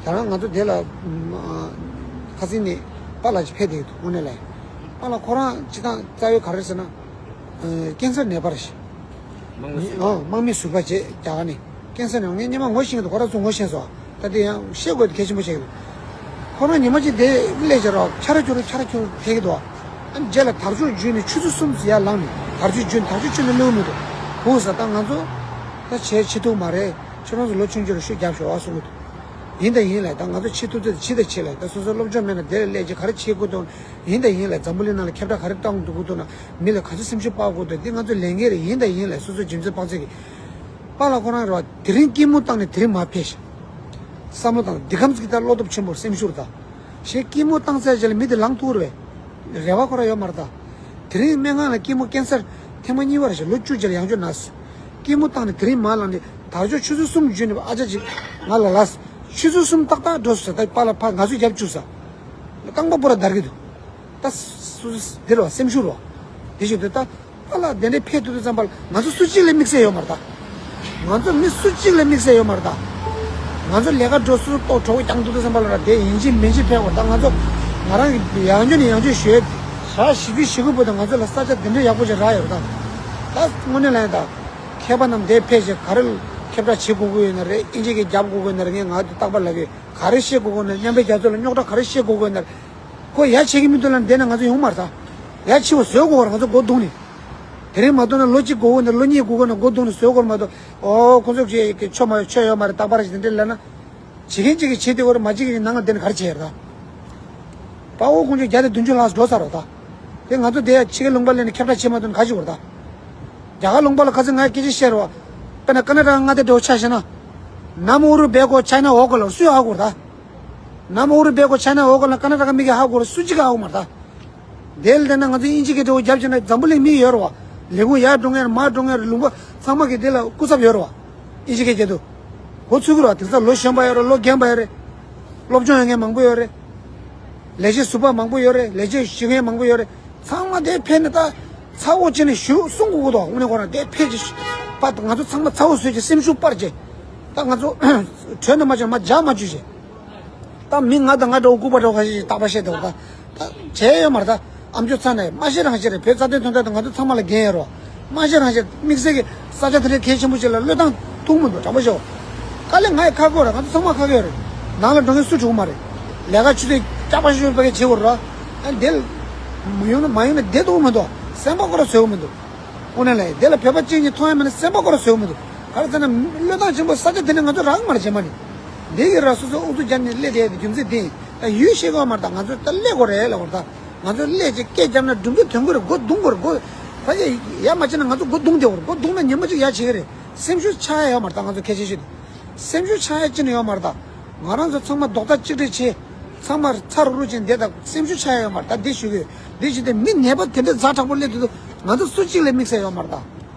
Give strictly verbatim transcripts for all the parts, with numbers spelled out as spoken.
ད་རང་ང་ཚོ་དེ་ལ་ཨ་ཁ་སང་ནས་པཱ་ལགས་ཅིག་ཕེབས་བསྡད་ཀྱི་འདུག་དངོས་གནས་ལ། པཱ་ལགས་ཁོ་རང་སྤྱིར་བཏང་རྩ་བའི་ག་རེ་ཟེར་ན། ཨ་ཀན་སར་ནད་པ་རེད་ཤག་དམག་མི་ཟུར་པ། ཨ་དམག་མི་ཟུར་པ་བྱས་རྒྱ་གར་ནས། ཀན་སར་ནས་ངས་སྔོན་མ་ངོ་ཤེས་ཀྱི་འདུག་ཁོ་རང་ཚོ་ངོ་ཤེས་སོང་། ད་དེ་ཡང་བཤད་དགོས་དེ་གལ་ཆེན་པོ་ཆགས་ཀྱི་འདུག་ཁོ་རང་ཉི་མ་གཅིག་དེ་སླེབས་བྱས་རོགས་ཁྱ་ར་ཁྱུ་རུ་ཁྱ་ར་ཁྱུ་རུ་ཕེབས་ཀྱི་འདུག་ཨ་ནི་རྗེས་ལ་དར་ལྕོག་བརྒྱུད་ནས་ཆུ་ཚོད་གསུམ་ཙམ་ཡར་ལངས་ནས། དར་ལྕོག་བརྒྱུད་ནས་དར་ལྕོག་བརྒྱུད་ནས་སླེབས་མི་འདུག་ཧུ་ཟེར། ད་ང་ཚོ་ད་བྱེད་བྱེད་ཐུབ་མ་རེད། ཁྱོད་རང་ཚོ་ལོ་ཆུང་ཆུང་རུ་ཤུགས་རྒྱབ་ཤོག་ཨ་གསུང་གི་འདུག་ཡིན་དང་ཡིན་ལ་ད་ང་ཚོ་བྱེད་ཐུབ་ཚོད་བྱེད་དང་བྱེད་ལ། ད་སོ་སོ་སློབ་སྦྱོང་མེད་ན་དེ་ལ་སླེབས་ཀྱི་ག་རེ་བྱེད་དགོས་འདུག་ཡིན་དང་ཡིན་ལ་འཛམ་བུ་གླིང་ནང་ལ་ཁྱབ་བསྒྲགས་ག་རེ་གཏོང་དགོས་འདུག་མི་ལ་ག་ཚོད་སེམས་ཤུགས་སྤར་དགོས་འདུག་འདི་ང་ཚོ་ལས་འགན་རེད། ཡིན་དང་ཡིན་ལ་སོ་སོ་རྒྱུ་མཚན་དཔག་ཚད་ཀྱི། པཱ་ལགས་ཁོ་རང་རེད་བ། དེ་རིང་སྐྱིད་མོ་བཏང་ནས་དེ་རིང་མར་ཕེབས་ཤག་བསམ་བློ་བཏང་། འདི་གམ་ཚིག་ད་བློ་སྟོབས་ཆེན་པོ་སེམས་ཤུགས་རེད་ད། གཞན་སྐྱིད་མོ་བཏང་ཚར་རྗེས་ལ་མི་དེ་ལངས་ཐུབ་རེད་པས། རེ་བ་ཁོ་རང་ཡོད་མ་རེད་ད། དེ་རིང་སྨན་ཁང་ལ་སྐྱིད་མོ་ཀན་སར་ཐེངས་མ་གཉིས་པ་རེད་ཤག་ལོ་བཅུ་རྗེས་ལ་ཡང་བསྐྱར་ན། སྐྱིད་མོ་བཏང་ནས་དེ་རིང་མར་ལངས་ནས་དར་ལྕོག་ཆུ་ཚོད་གསུམ་བརྒྱུད་ནས་ཨ་ཅག་ཅིག་ང་ལ་ལབ། ཆུ་ཚོད་གསུམ་ཏག་ཏག་འགྲོ་སོང་ཟེར། ད་པཱ་ལགས་ཕར་ང་ཚོས་རྒྱབ་བཅུག་ཟེར། རྐང་པ་པོ་ར་འདར་གྱི་འདུག་ད་སུ་འདི་རེད་བ། སེམས་ཤུགས་རེད་བ། དེ་བཞིན་དུ་ད་པཱ་ལགས་དེ་འདྲའི་ཕེབས་ཐུབ་དུས་ཙམ་པ་ལ་ང་ཚོ་སུ་གཅིག་ལ་དམིགས་བསལ་ཡོད་མ་རེད་ད། ང་ཚོ་མི་སུ་གཅིག་ལ་དམིགས་བསལ་ཡོད་མ་རེད་ད། ང་ཚོ་ལས་ཀ་འགྲོ་སོང་ལྟོགས་གྲོགས་རྐྱང་འདུག་དུས་ཙམ་པ་ལ་ར་དེ་ཡིན་གཅིག་མིན་གཅིག་ཕེབས་དགོས། ད་ང་ཚོ་ང་རང་གི་ཡང་བསྐྱར་ནས་ཡང་བསྐྱར་ཞུ་ཡས། ཞག་བཞི་བཅུ་ཞེ་དགུ་བར་དུ་ང་ཚོ་ལ་ས་ཆ་དེ་འདྲའི་ཡག་པོ་ཞིག་རག་ཡོད་རེད་ད། ད་དངོས་གནས་ལ་ཡིན་ད། མཁས་པ་རྣམས་དེ་ཕེབས་བྱས་ག་རེ་ཁྱབ་བསྒྲགས་བྱེད་དགོས་ཀྱི་ཡོད་ན་རེད། ཨིན་ཇི་སྐད་རྒྱབ་དགོས་ཀྱི་ཡོད་ན་རེད། ངས་ང་དེ་རྟག་པར་ལབ་ཀྱི་ཡོད། ག་རེ་བཤད་དགོས་ཀྱི་ཡོད་ན། མཉམ་འབྲེལ་རྒྱལ་ཚོགས་ལ་རྙོག་དྲ་ག་རེ་བཤད་དགོས་ཀྱི་ཡོད་ན་རེད། ཁོ་ཡ་བྱེད་ཀྱི་མི་འདུག་ལབ་ནས་བསྡད་ན་ང་ཚོ་ཡོང་མ་རེད་ད། ཡ་བྱེད་པ་བཟོ་དགོས་རེད། ང་ཚོ་སྒོ་རྡུང་ནས། དེ་རིང་མ་གཏོགས་ན་ལོ་གཅིག་འགོར་གྱི་ཡོད་ན། ལོ་གཉིས་འགོར་གྱི་ཡོད་ན་སྒོ་རྡུང་ནས་བཟོ་དགོས་རེད་མ་གཏོགས། ཨོ་ཁོ་ཚོ་གི་ཆོ་མ་ཆོ་ཡོད་མ་རེད། རྟག་པར་ཞིག་དེ་འདྲ་ལབ་ན། བྱེད་མཁན་གཅིག་གིས་བྱེད་བསྡད་ཡོད་རེད། མ་བྱེད་མཁན་གྱི་ནང་ལ་བསྡད་ནས་ག་རེ་བྱེད་ཡོད་རེད་ད། དཔའ་བོ་དཀོན་མཆོག་བརྒྱ་དང་བདུན་ཅུ་ལྷག་འགྲོ་ཚར་རེད་ད། དེ་ང་ཚོ་དེ་ཕྱི་རྒྱལ་ལུང་པ་སླེབས་ནས་ཁྱབ་བསྒྲགས་བྱེད་མ་ཐུབ་ན་ག་རེ་བྱེད་དགོས་རེད་ད། རྒྱ་གར་ལུང་པ་ལ་ཁ་སང་ང་སྐད་ཆ་བཤད་རེད་བ། དཔེར་ན་ཀ་ན་ཊ་ཀ་མངའ་སྡེ་འདྲ་བོ་ཆ་བཞག་ན། ནམ་ཨུ་རུ་བེ་གོ་ཆའི་ན་ཝོ་ཀ་ལབ་སུས་ཧ་གོ་རེད་ད། ནམ་ཨུ་རུ་བེ་གོ་ཆའི་ན་ཝོ་ཀ་ལབ་ཀ་ན་ཊ་ཀ་མི་གིས་ཧ་གོ་རེད། སུ་གཅིག་གིས་ཧ་གོ་མ་རེད་ད། དེ་ལ་བལྟས་ན་ང་ཚོ་དབྱིན་ཇི་སྐད་འདྲ་བོ་རྒྱབ་བྱས་ན་འཛམ་བུ་གླིང་མི་ཡོད་རེད་བ། ལས་ཁུངས་ཡར་འགྲོ་མཁན་རེད། མར་འགྲོ་མཁན་རེད། ལུང་པ་ཚང་མ་གི་དེ་ལ་སྐུ་ཚབ་ཡོད་རེད་བ། དབྱིན་ཇི་སྐད་རྒྱབ་དུས། འགོ་ཚུགས་ཀྱི་རེད་བ། དེང་སང་ལོ་གཞོན་པ་ཡོད་རེད། ལོ་རྒན་པ་ཡོད་རེད། སློབ་སྦྱོང་ཡོད་མཁན་མང་པོ་ཡོད་རེད། ལས་བྱེད་ཟུར་པ་མང་པོ་ཡོད་རེད། ལས་བྱེད་ཞུ་མཁན་མང་པོ་ཡོད་རེད། ཚང་མ་དེ་ཕེབས་ནས་ད་ཚ་བོ་བྱས་ནས་ཞུ་གསུང་དགོས་ཀྱི་འདུག་དངོས་གནས་ཁོ་རང་དེ་ཕེབས་ཀྱི་པ། ང་ཚོ་ཚང་མ་ཚ་བོ་བཟོས་ཀྱི་སེམས་ཤུགས་སྤར་བྱས། ད་ང་ཚོ་གྲོས་ནས་མ་བྱུང་མ་རྒྱག་མ་བཅུག་བྱས། ད་མི་ང་དང་ང་འདྲ་བོ་ལྐུགས་པ་འདྲ་བོ་ཁ་ཤས་ཀྱིས་རྟག་པར་བཤད་འདུག་ད་ད་བྱས་ཡོད་མ་རེད་ད། ཨ་མཆོག་ཚང་ནས་མ་ཤེས་རང་ཤེས་རེད། བོད་རྩ་དོན་དོན་དག་དང་ང་ཚོ་ཚང་མ་ལ་འགན་ཡོད་རེད་བ། མ་ཤེས་རང་ཤེས་དམིགས་བསལ་གྱི་ས་ཆ་དེ་འདྲའི་གལ་ཆེན་པོ་ཅིག་ལ་བློས་བཏང་ཐུབ་མི་འདུག་དྲང་པོ་ཤོད། དཀའ་ལས་ང་ཡི་ཁག་པོ་རེད། ང་ཚོ་ཚང་མ་ཁག་ཡོད་རེད། ནང་ལ་འགྲོ་མཁན་སུ་འགྲོ་གི་མ་རེད། ལས་ཀ་ཆུ་ཚོད་སྐྱག་པ་ཤོར་ཤོར་པ་གས་བྱེད་དགོས་རེད་བ། ཨ་འདི་ལ་མ་ཡོང་ན་མ་ཡོང་ན་བསྡད་ཐུབ་མི་འདུག་སེམས་པ་ཁོ་རང་བཟོད་མི་འདུག་དངོས་གནས་ལ་འདི་ལ་བོད་པ་གཅིག་གཉིས་མཐོང་ཡ་མེད་ན་སེམས་པ་ཁོ་རང་བཟོད་མི་འདུག་ག་རེ་ཟེར་ན་བློས་བཏང་ཆེན་པོ་ས་ཆ་དེ་ནས་ང་ཚོ་རག་མ་རེད་རྗེས་མ་ནས། འདི་གི་ར་སོ་སོ་ཨུ་ཚུགས་རྒྱབ་ནས་སླེབས་བསྡད་ཡ་དེ་རྒྱུ་མཚན་དེ་ཡིན། ད་ཡུལ་ཤེས་གི་ཡོད་མ་རེད། ད་ང་ཚོ་ད་སླེབས་དགོས་རེད་ལབ་དགོས་རེད། ད་ང་ཚོ་སླེབས་བྱས་སྐད་བརྒྱབ་ན་གྲུབ་འབྲས་ཐོན་གི་རེད། སྒོ་རྡུང་དགོས་རེད། སྒོ་ཕ་གིར་ཡ་མ་བྱས་ན་ང་ཚོ་སྒོ་རྡུང་བསྡད་དགོས་རེད། སྒོ་རྡུང་ན་ཉི་མ་གཅིག་ཡ་བྱེད་གི་རེད། སེམས་ཤུགས་ཆག་ཡ་ཡོད་མ་རེད། ད་ང་ཚོ་གལ་ཆེ་ཤོས་དེ། སེམས་ཤུགས་ཆག་ཡ་ཅི་ནས་ཡོད་མ་རེད། ད་ང་རང་ཚོ་ཚང་མ་རྡོག་རྩ་གཅིག་སྒྲིལ་བྱས། ཚང་མ་ཚ་རུག་རུག་བྱས་བསྡད། ད་སེམས་ཤུགས་ཆག་ཡ་ཡོད་མ་རེད། ད་འདི་ཞུ་གི་ཡོད། འདི་བྱས་ཏེ་མི་ནད་པ་དེ་འདྲ་ཛ་དྲག་པོ་སླེབས་དུས་ང་ཚོ་སུ་གཅིག་ལ་དམིགས་བསལ་ཡོད་མ་རེད། ད་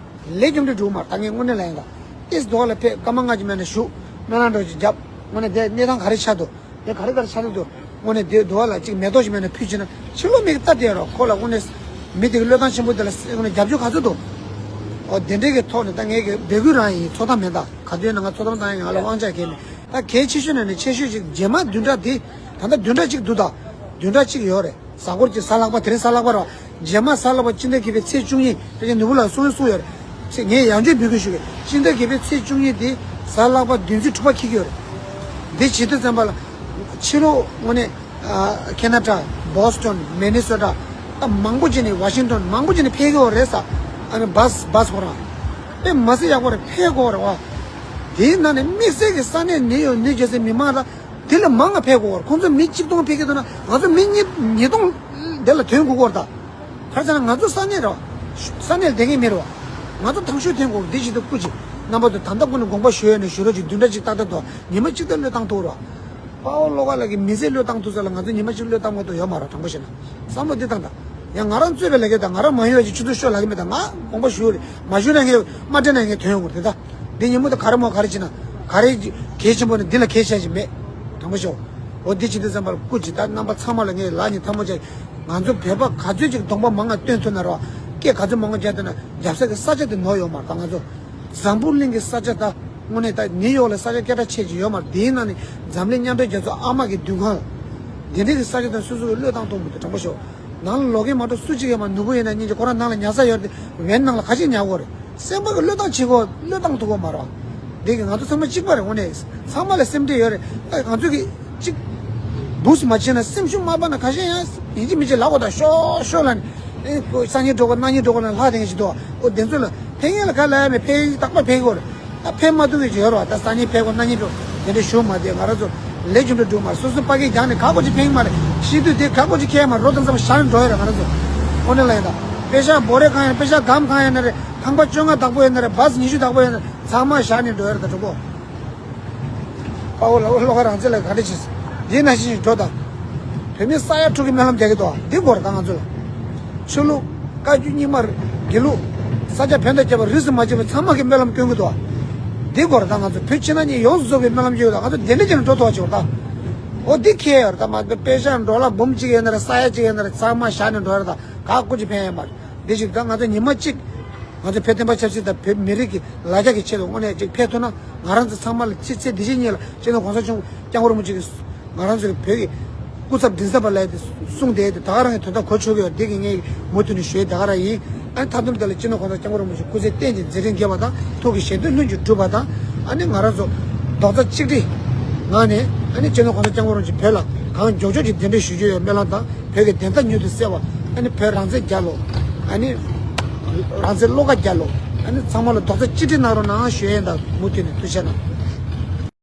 ལས་རྒྱུ་འབྲས་འགྲོ་གི་མ་རེད། ད་ངས་དངོས་གནས་ལ་ཡིན། ད་ཨེས་རྡོ་ལ་ཕེབས། སྐར་མ་ལྔ་ཅིག་མེད་ན་བཞུགས། སྨོན་ལམ་འདྲ་ཅིག་བརྒྱབ། དངོས་གནས་དེ་གནས་སྟངས་ག་རེ་ཆགས་འདུག་དེ་ག་རེ་ལྟར་ཆགས་འདུག་དངོས་གནས་དེ་རྡོ་ལ་ཅིག་མེ་ཏོག་ཅིག་མེད་ན་ཕུལ་བྱས་ན་ཕྱི་ལོགས་མི་གིས་ལྟ་བསྡད་རོགས། ཁོ་ལ་དངོས་གནས་མི་དེ་གི་བློས་བཏང་ཆེན་པོ་དེ་ལ་དངོས་གནས་རྒྱབ་སྐྱོར་ག་ཚོད་འདུག་འོ་དེ་འདྲའི་གི་ཐོག་ནས་ད་ངས་གི་འབོད་སྐུལ་རང་ཡིན། ཚོགས་གཏམ་མིན། ད་ག་དུས་ན་ང་ཚོགས་གཏམ་བཏང་ཡ་ང་ལ་དབང་ཆ་གང་ཡང་མེད། ད་གལ་ཆེ་ཤོས་ནང་ནས་ཆེ་ཤོས་ཅིག་རྗེས་མ་བདུན་ཕྲག་དེ། ད་ལྟ་བདུན་ཕྲག་གཅིག་འདུག་ད་བདུན་ཕྲག་གཅིག་ཡོད་རེད། གཟའ་འཁོར་གྱི་གཟའ་ལྷག་པ། དེ་རིང་གཟའ་ལྷག་པ་རེད་བ། རྗེས་མ་གཟའ་ལྷག་པ་སྤྱི་ཟླ་བརྒྱད་པའི་ཚེས་བཅུ་གཉིས། དེ་རིང་ནོར་བུ་ལགས་གསུང་གསུང་ཡོད་རེད། ཚེ་ངས་ཡང་བསྐྱར་འབོད་སྐུལ་ཞུ་གི། སྤྱི་ཟླ་བརྒྱད་པའི་ཚེས་བཅུ་གཉིས་དེ་གཟའ་ལྷག་པ་བདུན་ཚིགས་དྲུག་པ་འཁེལ་གྱི་ཡོད་རེད། འདི་བྱེད་དུས་ཙམ་པ་ལ་ཕྱི་ལོགས་དངོས་གནས་ཨ་ཁེ་ན་ཌ། བྷོ་སི་ཊོན། མི་ནི་སོ་ཊ། ཨ་མང་པོ་བྱས་ནས། ཝ་ཤིང་ཊོན། མང་པོ་བྱས་ནས་ཕེབས་ཀྱི་ཡོད་རེད་ས། ཨ་ནི་བྷ་སི་བྷ་སི་ཁོ་རང་དཔེ་མ་སྲིད་ཡག་པོ་རེད། ཕེབས་དགོས་རེད་བ། དེའི་ནང་ནས་དམིགས་བསལ་གྱི་ས་གནས་ནད་ཡོད་ནད་བྱེད་སའི་མི་མང་ལ། དེ་ལས་མང་ང་ཕེབས་དགོས་རེད། ཁོང་ཚོ་མི་གཅིག་སྟོང་ཕེབས་ཀྱི་འདུག་ན་ང་ཚོ་མི་ཉིས་ཉིས་སྟོང་དེ་ལ་ཐོན་དགོས་ཀྱི་རེད་ད། ག་རེ་ཟེར་ན་ང་ཚོ་ས་གནས་རེད་བ། ས་གནས་ལ་བསྡད་མཁན་མི་རེད་བ། ང་ཚོ་ཐང་ཤུར་ཐོན་དགོས། འདི་བྱེད་དུས་སྐུ་མཁྱེན། རྣམ་པ་ཚོ་ད་ལྟ་ཀུན་ནས་དགོངས་པ་ཞུ་ཡས་ནས་ཞུ་རོགས་གྱིས། བདུན་ཕྲག་གཅིག་ཏག་ཏག་འདུག་ཉི་མ་གཅིག་ལྟར་བློས་བཏང་ཐུབ་རེད་བ། དཔའ་བོ་བློ་དགའ་ལགས་ཀྱིས་མི་ཚེ་བློས་བཏང་ཐུབ་ས་ལ་ང་ཚོ་ཉི་མ་གཅིག་བློས་བཏང་མ་ཐུབ་ཡོད་མ་རེད། དྲང་པོ་བཤད་ན། བསམ་བློ་འདི་བཏང་དང་། ཡང་ང་རང་གཙོས་པའི་ལས་ཀ་དང་། ང་རང་མ་ཡོང་བའི་ཆུ་ཚོད་ཤོག་ལབ་ཀྱི་མེད་དང་། ང་དགོངས་པ་ཞུ་རེད། མ་ཞུ་ན་ངས་མ་སྤྲད་ན་ངས་ཐོན་ཡོང་གི་རེད་དེ། ད་འདི་ཉིན་མོ་དེ་ག་རེ་མོ་ག་རེ་བྱེད་ན་ག་རེ་གལ་ཆེན་པོ་ནི་འདི་ལ་གལ་ཆེ་ཞིག་མེད། དྲང་པོ་ཤོད། འོ་འདི་བྱེད་དུས་ཙམ་པ་ལ་སྐུ་མཁྱེན། ད་རྣམ་པ་ཚང་མ་ལ་ངས་ལག་གཉིས་ཐལ་མོ་སྦྱར། ང་ཚོ་བོད་པ་ག་ཚོད་ཅིག་གདོང་པ་མང་ང་སྟོན་ཐུབ་ན་རོགས། སྐད་ག་ཚོད་མང་ང་རྒྱག་ཐུབ་ན། རྒྱབ་ས་གི་ས་ཆ་དེ་ནོར་ཡོད་མ་རེད། ད་ང་ཚོ་འཛམ་བུ་གླིང་གི་ས་ཆ་ད། དངོས་གནས་ད་ནིའུ་ཡོག་ལ་ས་ཆ་སྐད་གྲགས་ཆེ་ཅིག་ཡོད་མ་རེད། དེའི་ནང་ནས་འཛམ་གླིང་མཉམ་འབྲེལ་རྒྱལ་ཚོགས་ཨ་མ་གི་མདུན་ཁང་ལ་དེ་འདྲའི་གི་ས་ཆ་དང་སོ་སོ་གི་བློས་བཏང་གཏོང་དགོས་འདུག་དྲང་པོ་ཤོད། ནང་ལ་ལོག་གིན་མ་གཏོགས་སུ་གཅིག་ཡོད་མ། ནུ་བོ་ཡིན་ན་སྙིང་རྗེ། ཁོ་རང་ནང་ལ་ཉལ་ས་ཡོད་རེད་དེ། ཝེན་ནང་ལ་ཁ་ཤས་ཉལ་གོ་རེད། སེམས་པ་གི་བློས་བཏང་བྱེད་དགོས། བློས་བཏང་ཐུབ་གོ་མ་རེད་བ། འདི་གི་ང་ཚོ་ཚང་མ་གཅིག་པ་རེད། དངོས་གནས་ཚང་མ་ལ་སེམས་ཁྲལ་ཡོད་རེད། ཨ། ང་ཚོ་གི་གཅིག་བུས་མ་བྱས་ན། སེམས་ཤུགས་མ་སྤར་ན། ཁ་ཤས་ཡང་ཡིན་གཅིག་མིན་གཅིག་ལབ་གོ། ད་ཤོག་ཤོག་ལབ་ནས། ཨེ། སང་ཉིན་འགྲོ་གོ། གནངས་ཉིན་འགྲོ་གོ་ལབ་ལྷག་བསྡད་མཁན་ཞིག་འདུག་ཨོ། དེ་ཚོ་ལ་ཕན་ཡོན་ལ་ག་ལབ་ཡ་མེད། ཕན་ཡོན་རྟག་པར་ཕན་གོ་རེད། ད་ཕན་མ་ཐུབ་མཁན་ཅིག་ཡོད་རེད་བ། ད་སང་ཉིན་ཕེབས་གོ། གནངས་ཉིན་འགྲོ། དེ་འདྲ་ཞུ་མ་བསྡད། ང་རང་ཚོ་ལས་རྒྱུ་འབྲས་སྒྲུབ་མ་རེད། སོ་སོ་པ་སྐད་རྒྱག་ནས་ག་གོ་ཅིག་ཕན་གི་མ་རེད། ཤེས་དུས་དེ་ག་གོ་ཅིག་ཁེལ་མ་རེད། རོ་དང་ཙམ་བཞག་ནས་འགྲོ་ཡ་རེད། ང་རང་ཚོ་དངོས་གནས་ལ་ཡིན། ད་པེ་ཤག་བོད་རིགས་གང་ཡིན། པེ་ཤག་སྒམ་གང་ཡིན་ན་རེད། ཁང་པ་བཅོ་ལྔ་བདག་པོ་ཡིན་ན་རེད། བཱས་ཉི་ཤུ་བདག་པོ་ཡིན་ན་རེད། ཚང་མ་བཞག་ནས་འགྲོ་ཡ་རེད། ད་གྲོགས་པོ། དཔའ་བོ་ལ་བློ་ཁ་རང་བཙན་ལ་ག་འདྲ་བྱེད། འདི་ན་བཞིན་འགྲོ་དང་། བོད་མི་ས་ཡ་དྲུག་གི་སྨོན་ལམ་རྒྱག་གི་འདུག་འདི་སྐོར་ད་ང་ཚོ་ལ། ཆོས་ལུགས། བཀའ་བརྒྱུད་རྙིང་མ། དགེ་ལུགས། ས་སྐྱ་བོན་དང་བཅས་པ་རིས་སུ་མ་ཆད་པ་ཚང་མ་གི་སྨོན་ལམ་སྐྱོན་གི་འདུག་འདི་སྐོར་ད་ང་ཚོ་བོད་ཕྱི་ནང་གཉིས་ཡོངས་སུ་རྫོགས་པའི་སྨོན་ལམ་སྐྱོན་གི་འདུག་ང་ཚོ་དེ་འདྲ་བྱས་ནས་འགྲོ་ཐུབ་པ་བྱེད་དགོས་ད། འོ་འདི་ཁེལ་ཡོད་རེད། ད་མ་པེ་ཤག་ཌོ་ལར་འབུམ་གཅིག་ཡོད་ན་རེད། ས་ཡ་གཅིག་ཡོད་ན་རེད། ཚང་མ་བཞག་ནས་འགྲོ་ཡ་རེད། ད་ག་ཀུ་ཅི་ཕན་ཡོད་མ་རེད། འདི་བྱེད་དུས་ད་ང་ཚོ་ཉི་མ་གཅིག་ང་ཚོ་བོད་བསྟན་པ་ཆབ་སྲིད་དང་བོད་མི་རིགས་ཀྱི་ལ་རྒྱ་གི་ཆེད་དུ་དངོས་གནས་ཅིག་ཕེབས་ཐུབ་ན། ང་རང་ཚོ་ཚང་མ་ལ་ཚེ་ཚེ་འདི་ཕྱི་གཉིས་ལ་སྤྱི་ནོར་གོང་ས་མཆོག་སྐྱབས་མགོན་རིན་པོ་ཆེ་གིས་ང་རང་ཚོ་གི་བོད་ཀྱི་སྐུ་ཚབ་མགྲིན་ཚབ་པ་ལབ་ཡ་དེ་གསུངས་བསྡད་དེ། ད་ག་རང་གི་དོན་དག་གོ་ཆོད་ཀྱི་ཡོད། འདི་གི་ངས་མུ་མཐུད་ནས་ཞུ་ཡ་ད་ག་རང་ཡིན། ཨ་ནི་མཐའ་སྡོམ་དེ་ལ་སྤྱི་ནོར་གོང་ས་སྐྱབས་མགོན་རིན་པོ་ཆེ་སྐུ་ཚེ་བརྟན་ཅིང་མཛད་འཕྲིན་རྒྱས་པ་དང་། ཐུགས་ཀྱི་བཞེད་དོན་ལྷུན་གྱིས་གྲུབ་པ་དང་། ཨ་ནི་ང་རང་ཚོ་རྡོག་རྩ་གཅིག་སྒྲིལ་ངང་ནས། ཨ་ནི་སྤྱི་ནོར་གོང་ས་སྐྱབས་མགོན་རིན་པོ་ཆེ་བོད་ལ་གང་མགྱོགས་མགྱོགས་ཀྱི་གདན་འདྲེན་ཞུ་རྒྱུ་ཡོད་སྨོན་ལམ་དང་། བོད་ཀྱི་བདེན་མཐའ་མྱུར་དུ་གསལ་བ། ཨ་ནི་བོད་རང་བཙན་རྒྱལ་ལོ། ཨ་ནི་རང་བཙན་བློ་དགའ་རྒྱལ་ལོ། ཨ་ནི་ཚང་མ་ལ་རྡོག་རྩ་གཅིག་སྒྲིལ་གནང་རོགས་གནང་ཞུ་ཡས་ཡིན། ད་མུ་མཐུད་ནས་ཐུགས་རྗེ་གནང་།